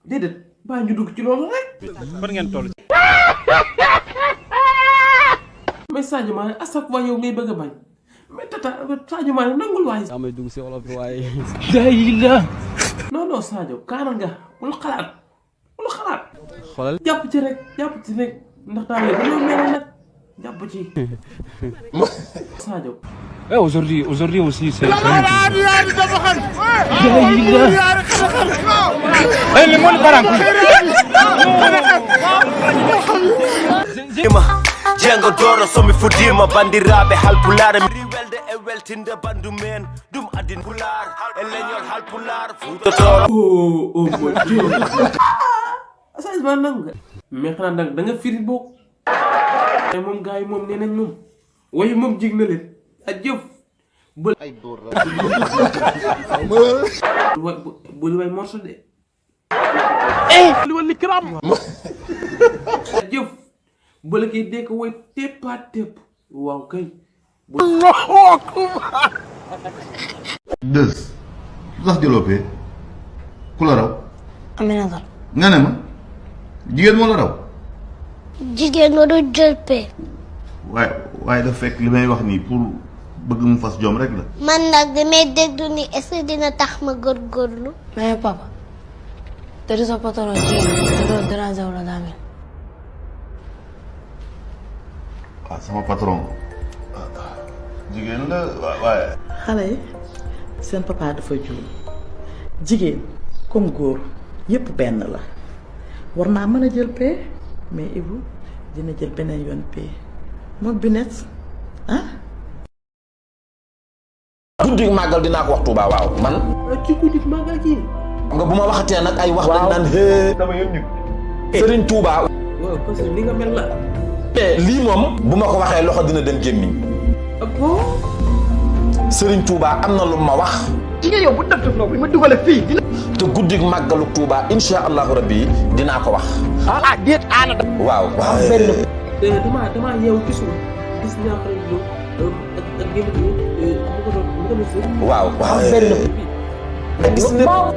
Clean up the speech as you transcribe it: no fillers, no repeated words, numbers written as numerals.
déedéet baa ñu dugg ci loolu rek. fan ngeen toll. mais Sadio Mané à chaque fois yow ngay bëgg a bañ mais tata Sadio Mané nangul waaye. daa may dugg si wolof bi waaye. non non Sadio kaanal nga bul xalaat bul xalaat. xoolal jàpp ci rek ndax daal yow dañoo mel nag jàpp ci. Sadio. Aujourd'hui aussi c'est. Jengo doro somi fudima bandiraɓe halpulare mi welde e weltinde bandu men ɗum adin pular e leñol halpular fuutotoro oh mon Dieu. Sadio Mané nangu nga. mais xanaa nag da nga firi boog. te moom gars yi moom nee nañ moom waaye moom jig na leen ak jëf. bul way morso de. li wal li kiram. ak jëf. bu la kii dee ko way téppaat tépp waaw kay. Dës lu tax jëloo pee ku la raw. Aminata. nga ne ma jigéen moo la raw. jigéen nga du jël pee. waaye dafa fekk li may wax nii pour bëgg mu fas jom rek la. man nag damay déglu ni est-ce que dina tax ma góorgóorlu. mais papa te du sa patron jigéen te doo déranger wu la daa mel. waaw sama patron jigéen la waaye. xale yi seen papa dafa juum jigéen comme góor yépp benn la war naa mën a jël paie mais Ibou dina jël beneen yoon paie moom bi net ah. guddi màggal dinaa ko wax Touba waaw man. ci guddi màggal gi. nga bu ma waxatee nag ay wax. dañ naan hee. dama yónni ñu. Serigne Touba. waaw parce que li nga mel la. lii moom bu ma ko waxee loxo dina dem gémmiñ. bon. Serigne Touba am na lu ma wax. ci nga yow bu def def bi ma dugale fii dina. te guddi màggalu Touba incha allahu rabbi dinaa ko wax. ah déet aana. waaw. damaa yeewu ci suuf gis naa xale yu ak génn bi mu ko doon waaw. benn. gis nga.